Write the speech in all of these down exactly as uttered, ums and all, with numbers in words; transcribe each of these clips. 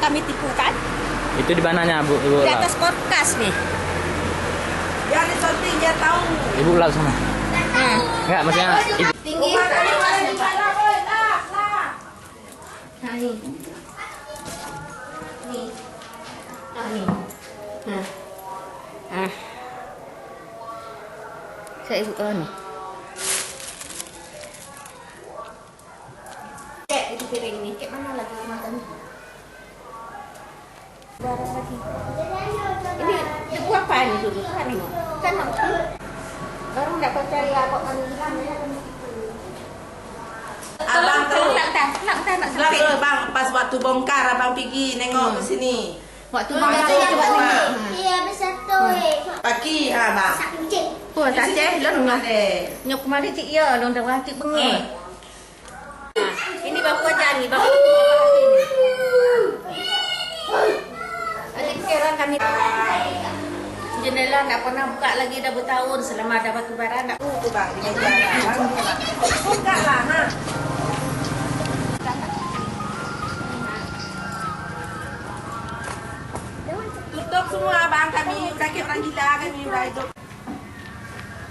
Kami tipu kan? Itu di mananya, Bu? Ibu Di ulang. Atas kulkas nih. Biar disuntik, dia tahu. Ibu ulang sana. Hmm. Enggak, maksudnya, Ibu Tinggi. Nah, ni. Ni. Nah, ni. Nah. Ah. Saya ibu kau ni. Kek, itu piring ni. Kek mana lagi makan? Barang lagi. Ini, ini buah apa ini dulu? Kan ini. Kan baru ndak percaya kok kami bilang ya. Abang tu. Nak dah, nak dah, nak sampai. Bang, pas waktu bongkar abang pigi nengok ke sini. Waktu bongkar tu, Bang. Iya, bersatu. Pagi, ha, Bang. Oh, tak cek, lom. Nyok kemarin cik iya, lom dah cik bengong. Ini baru aja ni, baru. Ada pikiran kami. Jendela tak pernah buka lagi dah bertahun selama ada batu bara tak. Oh, tu bang, dia jalan. Buka lah, ha. Tutup semua abang kami, udah kayak orang gila kami udah hidup.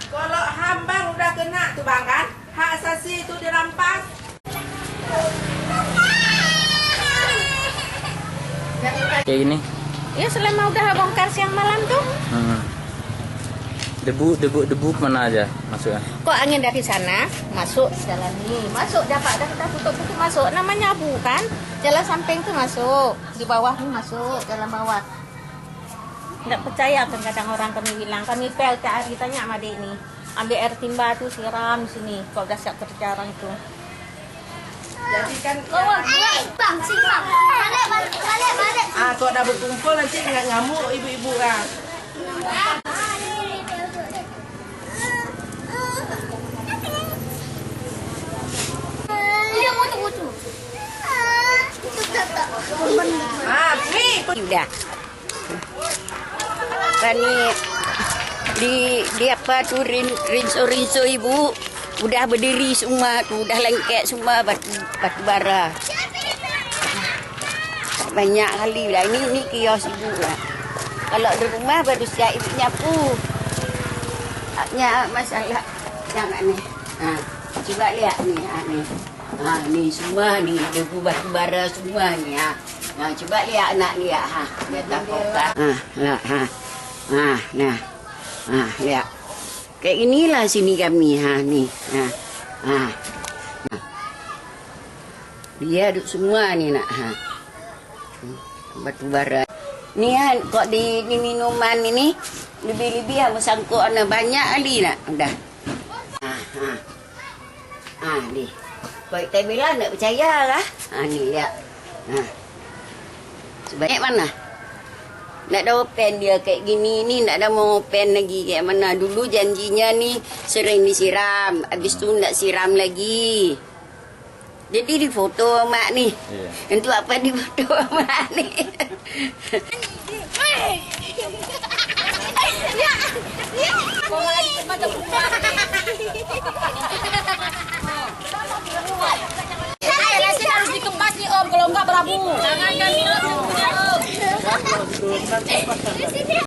Kalau hambang udah kena tu bang kan, hak asasi tu dirampas. Kayak gini. Ya, selama udah bongkar siang malam tu. Hmm. Debu, debu, debu kemana aja masuknya? Kok angin dari sana masuk jalan ni, masuk dapat dah kita tutup-tutup masuk. Namanya abu kan, jalan samping tu masuk, di bawah ni masuk, jalan bawah. Ndak percaya kadang-kadang orang kami bilang. Kami pel tiap hari tanya sama adik ni. Ambil air timba tu siram di sini. Kok dah siap kerja orang tu. Jadi kan Bang, sini, Bang. Balik, balik, balik, balik. Ah, kok dah berkumpul nanti ngamuk ibu-ibu kan. Dia mutu-mutu. Ah, ni. Udah. Kan ni di, di apa tu rin-, rinso-rinso ibu udah berdiri semua tu, udah lengket semua batu, batu bara. Banyak kali lah. Ini, ini kios ibu lah. Kalau di rumah baru siap ibu nyapu. Haknya masalah yang ni. Ha, cuba lihat ni, ha ni. Ha ni semua ni debu batu bara semua ni, ha. Ha, cuba lihat anak lihat, ha. Dia tak fokus. Ha, lah, ha. Ha, nah. Ha, lihat. Kayak inilah sini kami, ha ni. Ha. Ha. Dia duk semua ni nak, ha. Batu bara. Ni kan, kok di, di minuman ini, lebih-lebih yang bersangkut ana banyak kali nak. Udah. Ha, ha. Ha, ni. Kok tak bilang tak percaya lah. Ha, ni, lihat. Ha. Sebanyak mana? Nak ada open dia kayak gini ni, nak ada mau open lagi kayak mana. Dulu janjinya ni sering disiram, habis tu nak siram lagi. Jadi difoto mak ni. Iya. Untuk apa difoto mak ni? Nasi harus dikemas nih, Om, kalau enggak berabu.